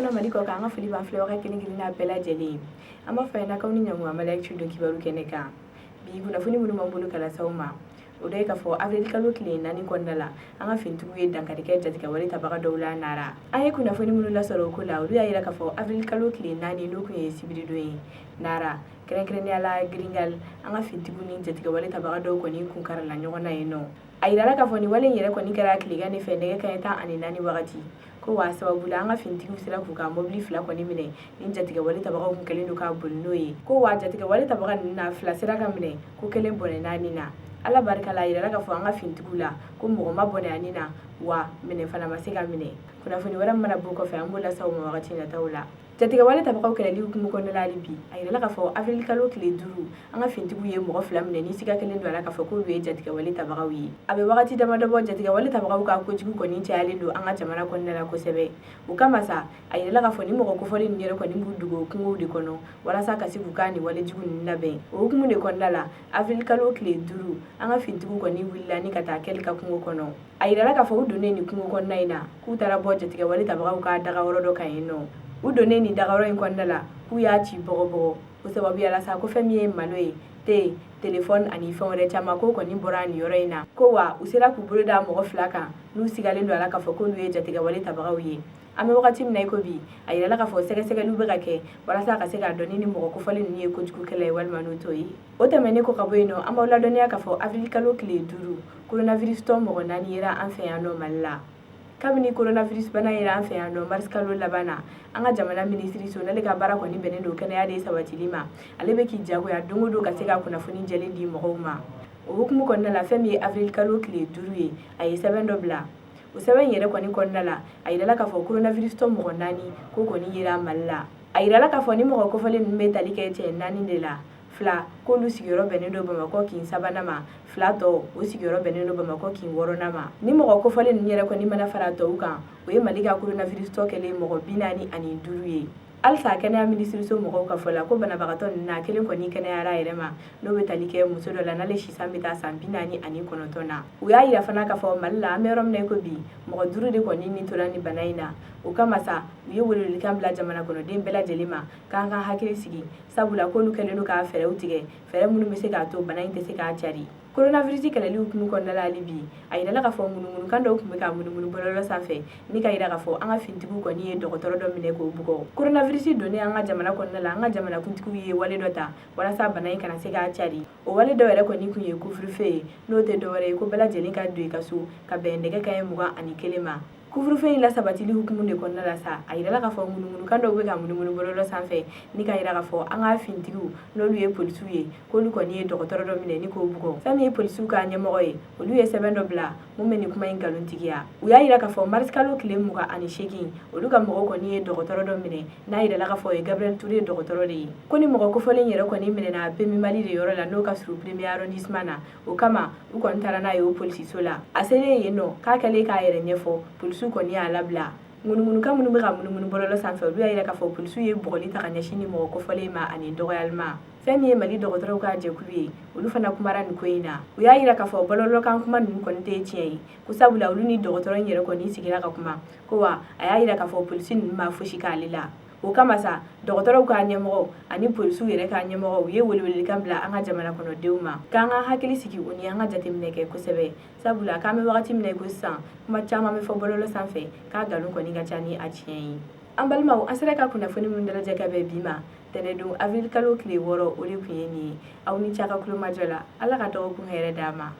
Kɔnɔ, Mali kɔ kan, an ka foli b'an filɛbaga kelen kelenna bɛɛ lajɛlen ye. An b'a fɔ ɲɛna k'aw ni ɲankuma Mali Actu don kibaru kɛnɛ kan. Bi kunnafoni minnu b'an bolo ka lase aw ma, o dɔ ye k'a fɔ avril kalo tile 4 kɔnɔna la, an ka finitigiw ye dankari kɛ jatigɛwale tabaga dɔw la Nara. An ye kunnafoni minnu lasɔrɔ o ko la, olu y'a yira k'a fɔ avril kalo tile 4, n'o tun ye sibiridon ye, Nara, kɛrɛnkɛrɛnnenya la Giringali, an ka finitigiw ni jatigɛwale tabaga dɔw kɔni kun karila ɲɔgɔn na yen nɔ. A yirala k'a fɔ nin wale in yɛrɛ kɔni kɛra tilegan de fɛ, nɛgɛ kaɲɛ 14 wagati. Ko wa sababu la, an ka finitigiw sera k'u ka mobili fila kɔni minɛ ni jatigɛwale tabagaw kun kɛlen don ka boli n'o ye. Ko wa jatigɛwale tabaga ninnu na, fila sera ka minɛ, ko kelen bɔnɛna nin na. Ala barika la, a yirala k'a fɔ an ka finitigiw la ko mɔgɔ ma bɔnɛ a nin na, wa minɛ fana ma se ka minɛ. Kunnafoni wɛrɛ mana bɔ kɔfɛ, an b'o lase aw ma wagati nataw la. Jatigɛwale tabagaw kɛlɛli hukumu kɔnɔna la hali bi, a yirala k'a fɔ avril kalo tile 5, an ka finitigiw ye mɔgɔ fila minɛ ni siga kelen don a la k'a fɔ k'olu ye jatigɛwale tabagaw ye. A bɛ wagati damadɔ bɔ, jatigɛwale tabagaw ka kojugu kɔni cayalen don an ka jamana kɔnɔna la kosɛbɛ. O kama sa, a yirala k'a fɔ ni mɔgɔ kofɔlen ninnu yɛrɛ kɔni b'u dogo kungow de kɔnɔ walasa ka se k'u ka nin walejugu ninnu labɛn. O hukumu de kɔnɔna la, avril kalo tile 5, an ka finitigiw kɔni wulila ni ka taa kɛli ka kungo kɔnɔ. A yirala k'a fɔ u donnen nin kungo kɔnɔna in na, k'u taara bɔ jatigɛwale tabagaw ka dagayɔrɔ dɔ kan yen nɔ. U donnen nin dagayɔrɔ in kɔnɔna la, k'u y'a ci bɔgɔbɔgɔ. O sababuya la sa, ko fɛn min ye malo ye, te, telefɔni ani fɛn wɛrɛ caman, ko kɔni bɔra nin yɔrɔ in na. Ko wa u sera k'u bolo da mɔgɔ fila kan n'u sigalen don a la k'a fɔ k'olu ye jatigɛwale tabagaw ye. An bɛ wagati min na i ko bi, a yirala k'a fɔ sɛgɛsɛgɛliw bɛ ka kɛ walasa ka se k'a dɔn ni mɔgɔ kofɔlen ninnu ye kojugukɛla ye walima n'o t'o ye. O tɛmɛnen kɔ ka bɔ yen nɔ, an b'aw ladɔnniya k'a fɔ avril kalo tile 5, coronavirus tɔ mɔgɔ naani yera an fɛ yan nɔ Mali la. Kabini coronavirus bana yera an fɛ yan nɔ mars kalo laban na, an ka jamana minisiriso, n'ale ka baara kɔni bɛnnen don kɛnɛya de sabatili ma, ale bɛ k'i jagoya don o don ka se ka kunnafoni jɛlen di mɔgɔw ma. O hukumu kɔnɔna la, fɛn min ye avril kalo tile 5 ye, a ye sɛbɛn dɔ bila. O sɛbɛn yɛrɛ kɔni kɔnɔna la, a yirala k'a fɔ coronavirus tɔ mɔgɔ naani ko kɔni yera Mali la. A yirala k'a fɔ ni mɔgɔ kofɔlen ninnu bɛ tali kɛ cɛ naani de la. Fila k'olu sigiyɔrɔ bɛnnen don Bamakɔ kin sabanan ma, fila tɔ o sigiyɔrɔ bɛnnen don Bamakɔ kin wɔɔrɔnan ma. Ni mɔgɔ kofɔlen ninnu yɛrɛ kɔni mana fara tɔw kan, o ye Mali ka coronavirus tɔ kɛlen mɔgɔ 45 ye. Halisa kɛnɛya minisiriso mɔgɔw ka fɔ la, ko banabagatɔ ninnu na, kelen kɔni kɛnɛyara yɛrɛ ma, n'o bɛ tali kɛ muso dɔ la, n'ale sisan bɛ taa san 49 na. U y'a yira fana k'a fɔ Mali la, an bɛ yɔrɔ min na i ko bi, mɔgɔ duuru de kɔni ni tora ni bana in na. O kama sa, u ye welewelekan bila jamana kɔnɔden bɛɛ lajɛlen ma k'an ka hakili sigi, sabula k'olu kɛlen don k'a fɛɛrɛw tigɛ, fɛɛrɛ minnu bɛ se k'a to bana in tɛ se k'a cari. Coronavirus kɛlɛli hukumu kɔnɔna la hali bi, a yirala k'a fɔ ŋunuŋunukan dɔw tun bɛ ka munumunu bɔlɔlɔ sanfɛ ni ka yira k'a fɔ an ka finitigiw kɔni ye dɔgɔtɔrɔ dɔ minɛ k'o bugɔ. Coronavirus donnen an ka jamana kɔnɔna la, an ka jamanakuntigiw ye wale dɔ ta walasa bana in kana se k'a cari. O wale dɔ yɛrɛ kɔni tun ye couvre-feu ye, n'o tɛ dɔwɛrɛ ye ko bɛɛ lajɛlen ka don i ka so ka bɛn nɛgɛ kaɲɛ 21 ma. Couvre-feu in lasabatili hukumu de kɔnɔna la sa, a yirala k'a fɔ ŋunuŋunukan dɔw bɛ ka munumunu bɔlɔlɔ sanfɛ ni ka yira k'a fɔ an ka finitigiw, n'olu ye polisiw ye, k'olu kɔni ye dɔgɔtɔrɔ dɔ minɛ ni k'o bugɔ. Fɛn min ye polisiw ka ɲɛmɔgɔ ye, olu ye sɛbɛn dɔ bila mun bɛ nin kuma in nkalontigiya. U y'a yira k'a fɔ mars kalo tile 28, olu ka mɔgɔw kɔni ye dɔgɔtɔrɔ dɔ minɛ, n'a yirala k'a fɔ o ye Gabriel Touré dɔgɔtɔrɔ de ye. Ko ni mɔgɔ kofɔlen yɛrɛ kɔni minɛna PMU Mali de yɔrɔ la, n'o ka surun premier arrondissement na. O kama, u kɔni taara n'a ye o polisiso la. A selen yen nɔ, k'a kɛlen k'a yɛrɛ ɲɛfɔ, polisiw kɔni y'a labila. Ŋunuŋunukan minnu bɛ ka munumunu bɔlɔlɔ sanfɛ, olu y'a yira k'a fɔ polisiw ye bugɔli ta ka ɲɛsin ni mɔgɔ kofɔlen ma ani dɔgɔyalima. Fɛn min ye Mali dɔgɔtɔrɔw ka jɛkulu ye, olu fana kumara nin ko in na. U y'a yira k'a fɔ bɔlɔlɔkan kuma ninnu kɔni tɛ tiɲɛ ye, ko sabula olu ni dɔgɔtɔrɔ in yɛrɛ kɔni sigira ka kuma. Ko wa a y'a yira k'a fɔ polisi ninnu ma fosi k'ale la. O kama sa, dɔgɔtɔrɔw ka ɲɛmɔgɔ ani polisiw yɛrɛ ka ɲɛmɔgɔ, u ye welewelekan bila an ka jamana kɔnɔdenw ma k'an ka hakili sigi, u ni an ka jateminɛ kɛ kosɛbɛ, sabula k'an bɛ wagati min na i ko sisan, kuma caman bɛ fɔ bɔlɔlɔ sanfɛ k'a nkalon kɔni ka ca ni a tiɲɛ ye. An balimaw, an sera ka kunnafoni minnu dalajɛ ka bɛn bi ma, tɛnɛdon avril kalo tile 6, o de tun ye nin ye. Aw ni ce a ka kulomajɔ la. Ala ka dɔgɔkun hɛrɛ d'an ma.